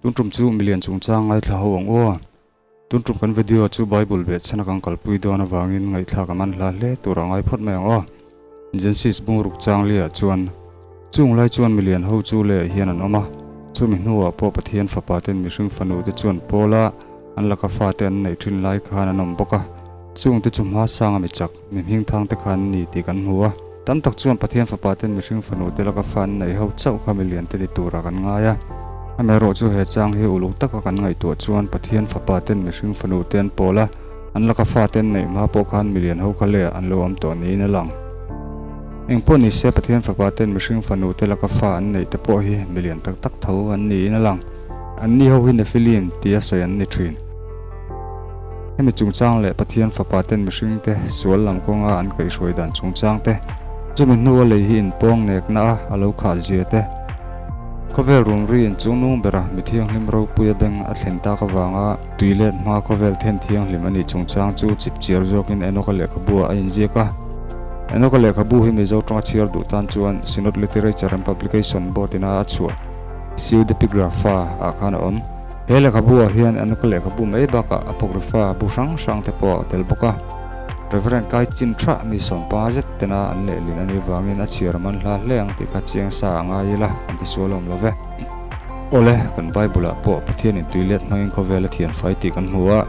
Tun tum chu milian chungchang ngaithla ho ang aw. Tun tum kan video chu Bible behchhana kan kalpui dawn avangin ngaihthlak a man hla hle tur a ngai phawt mai ang aw. Genesis bungruk changlia chuan chung lai chuan milian ho chu leh hian an awm a, chumi hnuah pawh Pathian fapa ten mihring fanu te chuan Paula an laka fate an neih thin lai khan an awm bawk a, chungte chu hma sanga mi chak. Mi hmingthang te kha an ni tih kan hmu a, tam tak chuan Pathian fapa ten mihring fanu te laka fa an neih ho chauh kha milian te ni turah kan ngai a. Amaherawh chu he chang hi uluk taka kan ngaihtuah chuan Pathian fapa ten mihring fanu te an pawl a, an laka fa te an neih hma pawh khan milian ho kha leh an lo awm tawh niin a lang. Engpawh ni se Pathian fapa ten mihring fanu te laka fa an neih te pawh hi milian tak tak tho an niin a lang. Anni ho hi Nephilim tia sawi an ni thin. Hemi chungchang leh Pathian fapa ten mihringte sual lam kawnga an kaihhruai dan chungchang te, chumi hnua lei hi inpawng nekna a a lo khah zia te, khawvel rumri inchungnung bera mi thianghlim ropuia beng a thlen tak avanga tui let hma khawvel then thianghlim a nih chungchang chu chip chiar zawkin Enoka lehkhabu ah a inziak a. Enoka lehkhabu hi Mizo tawnga chhiar duh tan chuan Synod Literature and Publication Board ina a chhuah Pseudepigrapha ah khan a awm. He lehkhabu ah hian Enoka lehkhabu mai bakah Apocrypha bu hrang hrang te pawh a tel bawk a. Reverend Kai Chin Tha mi sawmpa zet tena an lehlin a nih vangin a chhiar man hla hle ang tih kha chiang sa a ngai ila kan ti sual awm lo ve. Awle, kan Bible ah pawh Pathianin tui let hmangin khawvel a thian fai tih kan hmu a.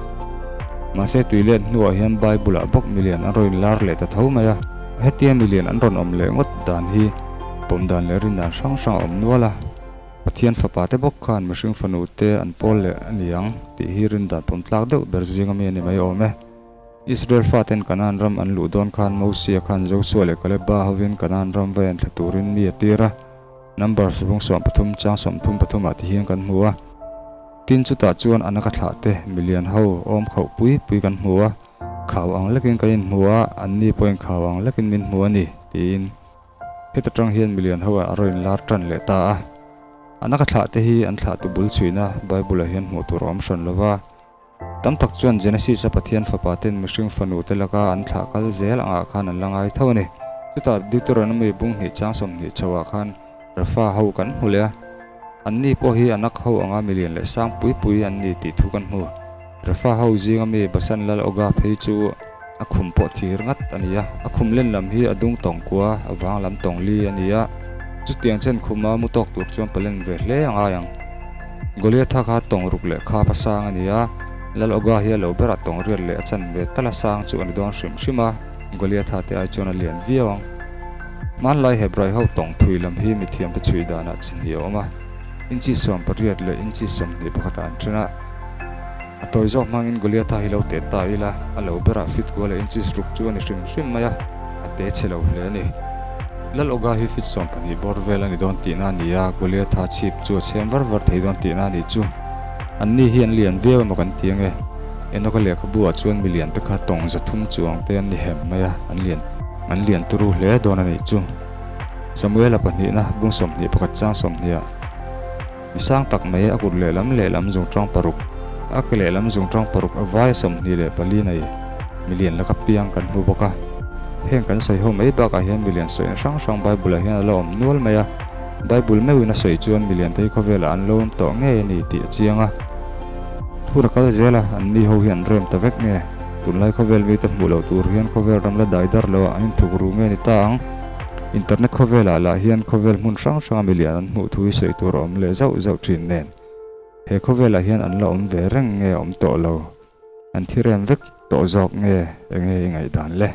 Mahse tui let hnuah hian Bible ah bawk milian an rawn inlar leh ta tho mai a. Hetia milian an rawn awm leh ngawt dan hi pawm dan leh rin dan hrang hrang a awm nual a. Pathian fapa te bawk khan mihring fanu te an pawl leh a ni ang tih hi rindan pawm tlak deuh ber zing ami a ni mai awm e. Israel faten Kanaan ram an luh dawn khan Mosia khan Joshua leh Kaleba hovin Kanaan ram va en thla turin mi a tir a, Numbers bung 13 chang 33 ah ti hian kan hmu a. Tin chutah chuan Anaka thlah te milian ho awm khauh pui pui kan hmu a, khau ang lekin kan inhmu a, anni pawhin khau ang lekin min hmu a ni, tiin. Heta tang hian milian ho ah a rawn inlar tan leh ta a. A naka thlah te hi an thlahtu bul chhuihna Bible ah hian hmuh tur a awm hran lo va. Tam tak chuan Genesis a Pathian fapa ten mihring fanu te laka an thlah kal zel angah khan an la ngai tho a ni. Chutah Deuteronomy bung hnih chang 20 chho ah khan Rafa ho kan hmu leh a. Anni pawh hi anak ho anga milian leh sang pui pui an ni tih thu kan hmu. Rafa ho zinga mi Basan lal Oga phei chu a khum pawh thir ngat a ni a, a khum len lam hi a dung tawng kua, a vang lam tawng li a ni a, chutiang chen khuma mu tawk tur chuan palen ve hle a ngai ang. Goliatha kha tawng ruk leh khap a sang a ni a, lal Oga hi a lo berah tawng riat leh a chan ve tal a sang chu a ni dawn hrim hrim a, Goliatha te ai chuan a lian viau ang. Hmanlai Hebrai ho tawng thui lam hi mithiamte chhui danah chi hnih a awm a, inchi 18 leh inchi 21 ah an then a. A tawi zawk hmangin Goliatha hi lo teh ta ila, a lo berah fit kual leh inches ruk chu a ni hrim hrim mai a, a te chhe lo hle a ni. Lal Oga hi fit 12 bawr vel a ni dawn tihna a ni a, Goliatha chhip chu a chhem var var thei dawn tihna a nih chu. Anni hi an lian viau emaw kan ti ange. Enoka lehkhabu ah chuan milian te kha tawng 300 chuang te an ni hem mai a, an lian an lian turu hle dawn a nih chu. Samuela pahnihna bung 21 chang 20 ah. Mi sang tak mai a kut lehlam lehlam zungtawng paruk, a ke lehlam zungtawng paruk a vai 24 nei milian laka piang kan hmu bawk a. Heng kan sawi ho mai bakah hian milian sawina hrang hrang Bible ah hian a la awm nual mai a. Bible meuhin a sawi chuan milian te hi khawvelah an lo awm tawh ngei a ni tih a chiang a. Hun a kal zel a, an ni ho hi an rem ta vek nge? Tunlai khawvel mite hmuh loh tur hian khawvel ram la dai dar loh ah an inthuk ru nge ni ta ang? Internet khawvelah lah hian khawvel hmun hrang hranga milian an hmuh thu hi sawi tur a awm leh zauh zauh thin nen. He khawvelah hian an la awm ve reng nge awm tawh lo? An thi rem vek tawh zawk nge enge i ngaihdan le?